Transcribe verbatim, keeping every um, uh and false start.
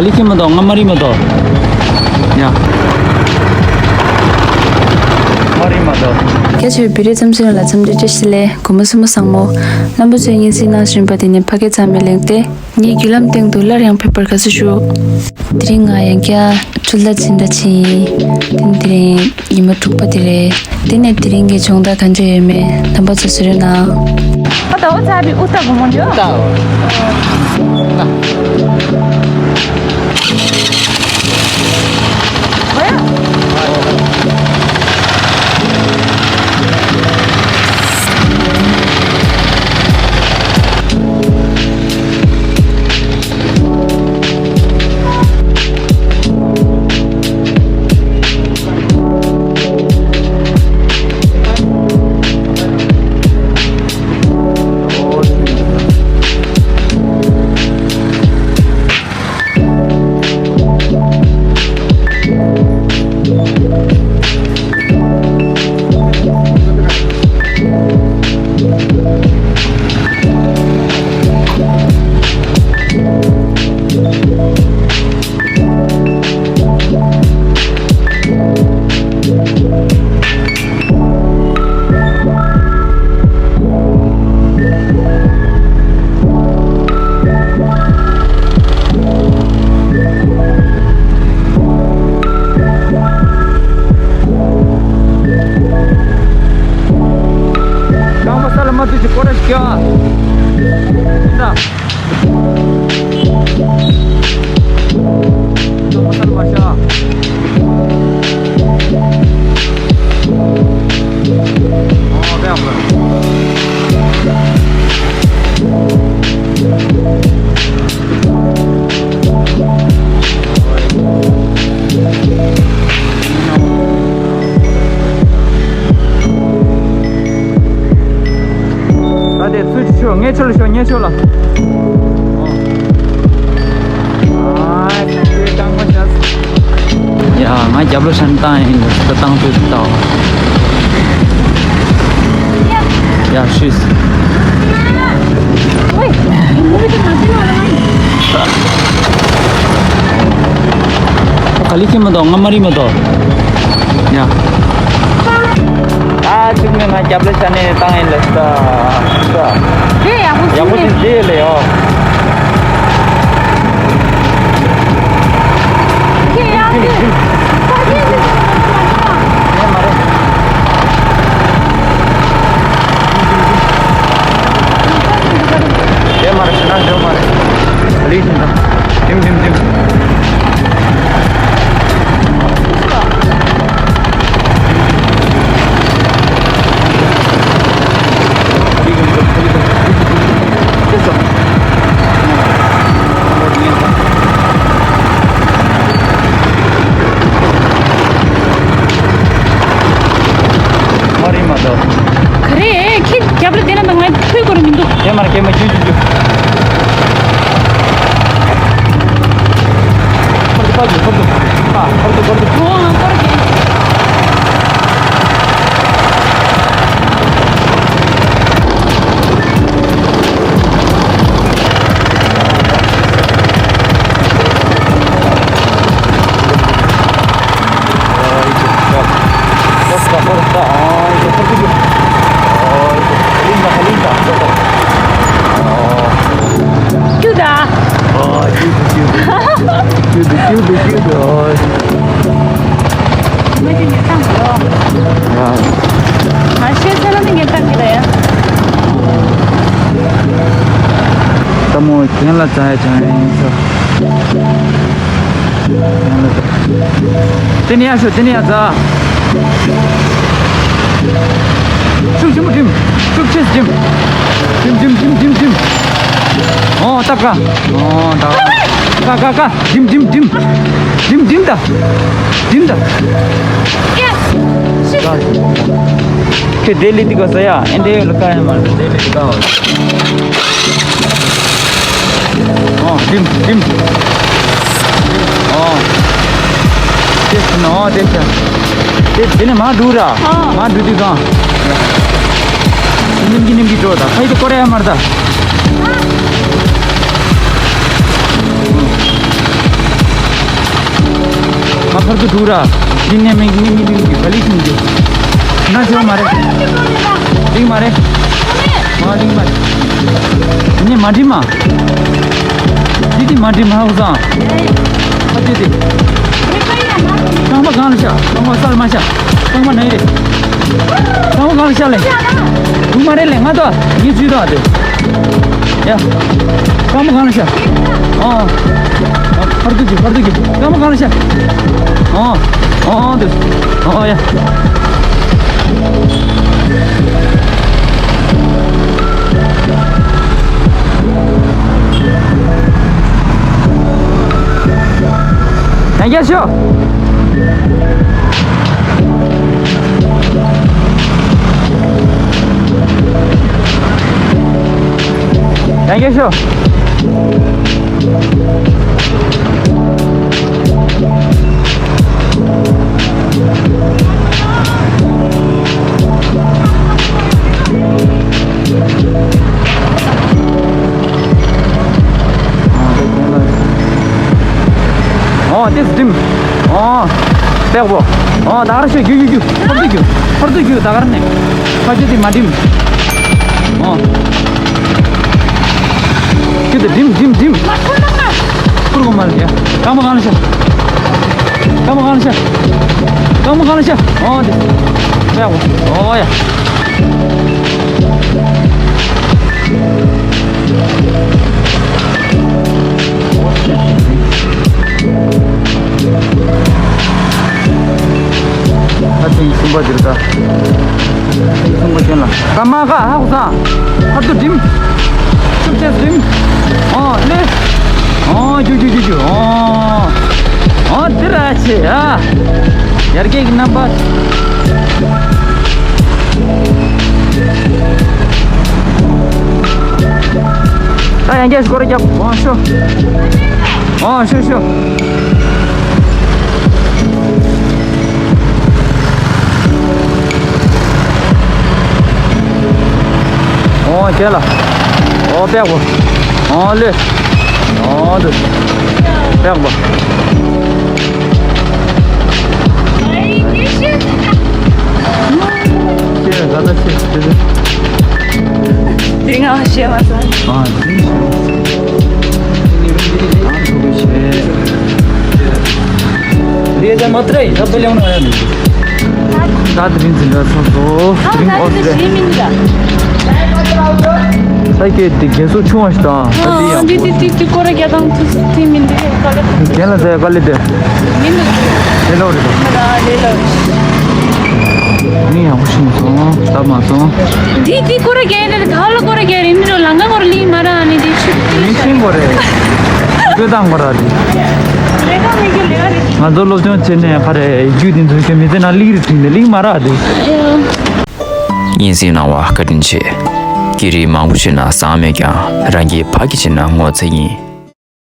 ལི་ཁྱི་མ་གཏོགས་ང་མ་རི་མ་གཏོགས། ཡ། མ་རི་མ་གཏོགས། རྒྱ་ཆེ་བའི་བོད་རིགས་ཚོགས་ཆུང་ལ་འཚམས་འདྲི་བཀྲ་ཤིས་བདེ་ལེགས། དགོང་མོ་བསོད་ནམས་བཟང་མོ། རྣམ་པ་ཚོས་སྙན་སེང་གནང་བཞིན་པ་དེ་ནི་ཕ་སྐད་གཙང་མའི་གླེང་སྟེགས། ངའི་བརྒྱུད་ལམ་སྟེང་དུ་སླར་ཡང་ཕེབས་པར་དགའ་བསུ་ཞུ། དེ་རིང་ང་ཡང་བསྐྱར་ཆུ་ལ་ཕྱིན་འདྲ་ཕྱིན་ཡིན། དེ་ནི་དེ་རིང་ཉི་མ་དྲུག་པ་དེ་རེད། དེ་ནས་དེ་རིང་གི་སྦྱོང་བརྡར་ག་འདྲ་ཡོད་མེད་རྣམ་པ་ཚོ་གསན་རོགས་གནང་། ཨ་ད་འོ་ཚ་བི་ཨུ་ཏ་གུ་མོ་ལིའོ། ཏ་འོ། རྐང་པ་ས་ལ་མ་ཐུག་ཅིག་སྐོར་ར་ཞིག་རྒྱག་ཨ། ཡིན་ད། ད་དེ་ཚུར་ཤོག་ངའི་ཕྱོགས་ལ་ཤོག་ངའི་ཕྱོགས་ལ། ཨ་ཁྱོད་རྐང་པ་བཞག་ཡ་ང་རྒྱབ་ལོགས་ཤར་ནས་བཏང་ཡིན་ལ་ད་བཏང་ཚུལ་ལྟ་བ། ཡ་ཤུས། ག་ལི་ཁྱི་མ་གཏོགས་ང་མ་རི་མ་གཏོགས། ཡ། ཨ་ཅིག་ནས་ང་རྒྱབ་ལ་ཆ་ནས་བཏང་ཡིན་ལ་ས། ས། དེ་ཡག་པོ་ཡག་པོ་ཞིག་ཞིག་བྱེད་ལེ་ཡོ། དེ་ཡག་གི། ས་གི་ཞིག་ཡོད་མ་རེད། དེ་མ་རེད་ཞེ་ན་ཡོད་མ་རེད། ལི་ཞིག་དང་། ལྡིམ་ལྡིམ་ལྡིམ། མ་རེད་མ་གཏོགས། ག་རེ། ཁྱེད་རྒྱབ་ལ་བསྡད་ན་ད་ང་ཐུག་དགོས་རེད་མི་འདུག་དེ་མ་རེད་སྐྱེས་མ་རྒྱུ་རྒྱུ་རྒྱུ། ཁོར་དུ་ཁོར་དུ་ཁོར་དུ། ཨ་ཁོར་དུ་ཁོར་དུ། ཨོ་ང་ཁོར་གྱིས། ཀྱུ་ད། ཨོ། ཀྱུ་ཀྱུ་ཀྱུ་ཀྱུ། ཀྱུ་ཀྱུ་ཀྱུ་ཀྱུ་ཀྱུ། ཨོ། ང་ཅི་ཉེ་ཐང་གི་ཡོ། ཡ། ང་ཤེས་ཚེ་ན་ནི་ཉེ་ཐང་གི་རེད། ད་མོ་གྱེན་ལ་ཙ་ཡ་ཅང་ཡིན་ས། དེ་ནས་ཡར་ཤོག་དེ་ནས་ཡར་འཛེགས། ཤུགས་ཆེན་པོ་སྒྲིམ། ཤུགས་ཆེ་སྒྲིམ། སྒྲིམ་སྒྲིམ་སྒྲིམ་སྒྲིམ་སྒྲིམ། ཨོ་ད་ཀ། ཨོ་ད་ཀ་ཀ་ཀ་སྒྲིམ་སྒྲིམ་སྒྲིམ། སྒྲིམ་སྒྲིམ་ད། སྒྲིམ་ད། ཁྱོད་དེ་ལི་དི་ག་ས་ཡ་ཨེ་འདྲེ་ལ་ཀ་ཡ་མ་རེད་དེ་ལི་དི་ག་བ། ཨོ། ཏིམ། ཏིམ། ཨོ། དེ་ཕྱིན་ཨོ། དེ་ཕྱིན། དེ་དེ་ནས་མར་འགྲོ་ར། ཨོ། མར་འགྲོ་དུས་གང་། ནིམ་གི་ནིམ་གི་འགྲོ་ད། ཁ་ཡི་དེ་སྐོར་ཡ་མར་ད། ཕར་ཚུར་འགྲོ་ར། འདི་ནས་མིག་མིག་མིག་མིག་ག་ལེ་ཤིང་འདི། ན་ཚོ་མ་རེད། འདི་མ་རེད། མ་འདི་མ་རེད། འདི་ནས་མ་འདི་མ། འདི་འདི་མ་འདི་མ་ཧ་གོ་སང་། ཨ་འདི་འདི། རྐང་པ་གང་ལ་ཤ། རྐང་པ་སར་མ་ཤ། རྐང་པ་ནའི་རེད། རྐང་པ་གང་ལ་ཤ་ལེ། དུ་མ་རེད་ལེ་ང་ཏོ། ངས་ཇུས་ཏོ་ཨ་དེ། ཡ། རྐང་པ་གང་ལ་ཤ། ཨོ། ཕར་དུ་རྒྱུག་ཕར་དུ་རྒྱུག་རྐང་པ་གང་ལ་ཤ། ཨོ། ཨོ་དེ། ཨོ་ཡ། ཡང་བསྐྱར་ཤོག་ཡང་བསྐྱར་ཤོག་ཨོ་དེ་སྒྲིམ། ཨོ། པེག་པོ། ཨོ་ད་གར་ཤོད་རྒྱུ་རྒྱུ་རྒྱུ། ཧར་དུ་རྒྱུ། ཧར་དུ་རྒྱུ་ད་གར་ནས། ཁ་ཆེ་དེ་མ་སྒྲིམ། ཨོ། ཁྱོད་དེ་སྒྲིམ་སྒྲིམ་སྒྲིམ། ཁུར་གོ་མ་ལ་ཡ། རྐང་པ་གང་ལ་ཤ། རྐང་པ་གང་ལ་ཤ། རྐང་པ་གང་ལ་ཤ། ཨོ་དེ། པེག་པོ། ཨོ་ཡ། ཨ་ཐེངས་གསུམ་པ་འདིར་ད། ཐེངས་གསུམ་པ་ཁྱོད་ལ། ཀ་མ་ཀ་ཧ་གོ་སང་། ཧར་དུ་སྒྲིམ། ཤུགས་ཆེ་སྒྲིམ། ཨོ་ལེ། ཨོ་རྒྱུག་རྒྱུག་རྒྱུག་རྒྱུག་ཨོ། ཨོ་འདི་ར་ཆེ་ཨ། ཡར་རྒྱས་ཀྱི་རྣམ་པ། ད་ཡང་བསྐྱར་སྐོར་རྒྱབ། ཨོ་ཤོ། ཨོ་ཤོ་ཤོ། ཨོ་ཁྱེད་ལ། ཨོ་པེག་པོ། ཨོ་ལེ། ཨོ་དུ། པེག་པོ། ཁྱེད་ག་ད་ཁྱེད་ཁྱེད། དེ་རིང་ང་ཤེས་མ་སོང་། ཨ་དེ་ཤེས། ཨ་ཐུག་ཤེས། རེད་ད་མ་ཏྲེ་ད་པེ་ལེ་ཡོང་ན་ཡ་ནི། ད་དེ་རིང་འཛིན་གྲྭ་ཚོགས་སོ། དེ་རིང་ཨོ་སི་ཏྲེ། ས་ཀེ་དེ་རྒན་གསོ་ཆུང་བ་ཞིག་དང་། ད་དེ་ཡང་འདི་འདི་འདི་འདི་སྐོར་ར་རྒྱ་དང་ཐུག་སུ་ཐི་མིན་འདི་ག་ལེ། རྒན་ལ་ཟེར་ག་ལེ་དེ། མིན་འདུག་ལེ་ལོ་རེད་དོ། མ་ལ་ལེ་ལོ་རེད། མི་ཡག་པོ་ཤེས་སོང་། ལྟ་མ་སོང་། འདི་འདི་སྐོར་ར་རྒྱ་ནི་ག་ལ་སྐོར་ར་རྒྱ་རེད། མི་རོ་ལང་ག་སྐོར་ལི་མ་ར་ནི་འདི་ཆུ་མི་ཤེས་སྐོར་རེད། སྤྱོད་སྟངས་སྐོར་ར་རེད། ལས་ཀ་མི་གི་ལས་ཀ་རེད། ང་ཚོ་སློབ་སྦྱོང་བྱེད་ནས་ཕ་རེ་རྒྱུད་འདི་ཚོ་ཁྱོད་མི་ཚེ་ནང་ལིག་རེ་བྲིས་ནས་ལིག་མ་རག་དེ། སྙན་སེང་གནང་བ་བཀའ་དྲིན་ཆེ། སྐད་རིགས་མང་པོ་ཤེས་ན་བཟང་མེད་ཀྱང་རང་གི་ཕ་གི་བྱས་ན་ངོ་ཚ་ཡིན།